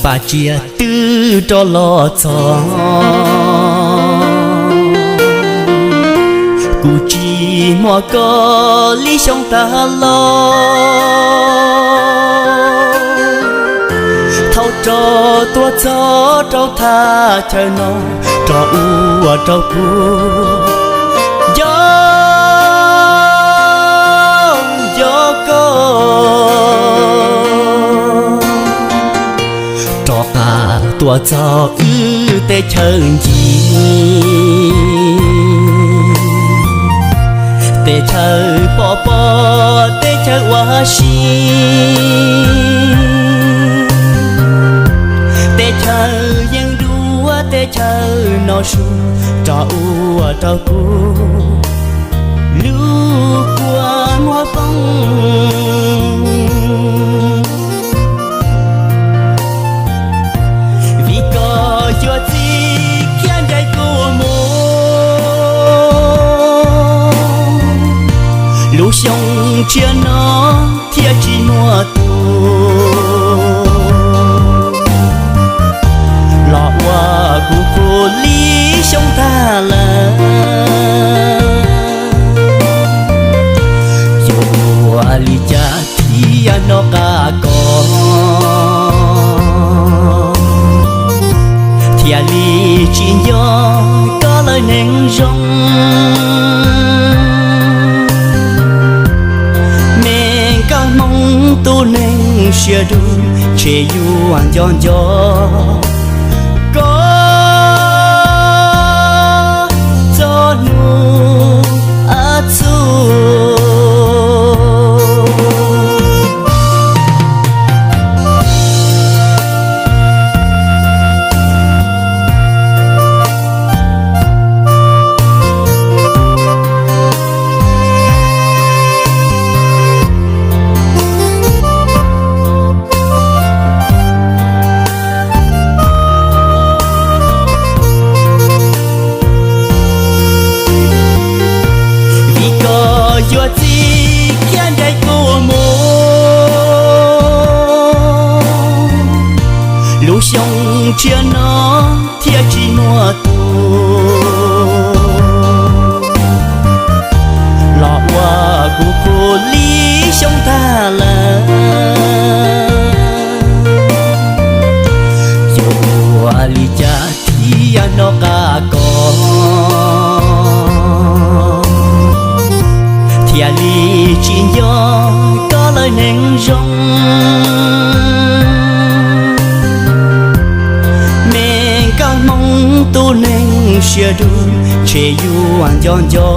Tsiaj twb rov los txog, kuv tsis muaj koj li xyoo tag los. Thauj rov tuaj txog rau thaj chaw no, rov ua rau kuv nco nco koj. Rov qab tuaj txog wb teb chaws ncig, teb chaws pom pom, teb chaws ua si, teb chaws yeej dua teb chaws no su, rov ua rau kuv lub kua muag poob. Vim koj yuav txij khiav ncaim kuv mus, lub xyoo tshiab no thiaj tsis muaj tus los ua kuv qub li xyoo tag lawm. Yuav ua li cas thiaj nco qab koj, thiaj li tsis nco koj lawm neeg zoo. Me nkauj Hmoob tus neeg siab dub, ntshe yuav nco nco koj txog hnub txhua. Vim koj yuav txij khiav ncaim kuv mus, lub xyoo tshiab no thiaj tsis muaj tus los ua kuv qub li xyoo tag lawm. Yuav ua li cas thiaj nco qab koj, thiaj li tsis nco koj lawm neeg zoo. Me nkauj Hmoob tus neeg siab dub, ntshe yuav nco nco